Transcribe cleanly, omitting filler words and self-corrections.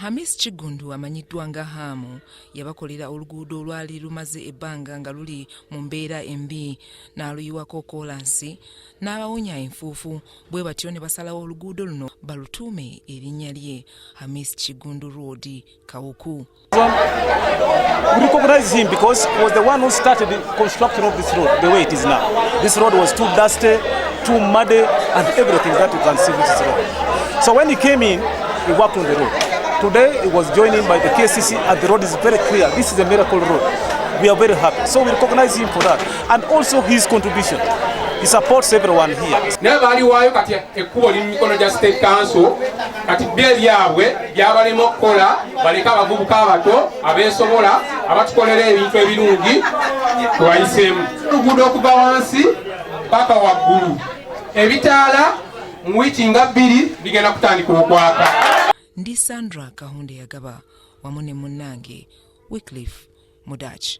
Hamis Kiggundu amanyiddwa nga Haamu yabakolera oluguudo olwali lumaze ebbanga nga luli mu mbeera embi n'aluyiwako koolansi n'abawonya enfuufu, bwe batyo ne basalawo oluguudo luno balutuume erinnya lye, Hamis Kiggundu Road, Kawuku. We recognize him because he was the one who started the construction of this road the way it is now. This road was too dusty, too muddy, and everything that you can see which is wrong. So when he came in, he worked on the road. Today, he was joined in by the KCC, and the road is very clear. This is a miracle road. We are very happy. So we recognize him for that. And also his contribution. He supports everyone here. Naye baaliwaayo, kati ekkubo liri mu mikono gya State Council. Kati byo ebyabwe byabalema okukola, baleke abavubuka abato abeesobola abatukolera ebintu ebirungi tubayiseemu. Oluguudo okuva wansi paka waggulu, ebitaala mu wiiki nga 2 bigenda kutandika okwaka. Ndi Sandra Kahunde Yagaba wamu ne munnange Wycliffe Mudach.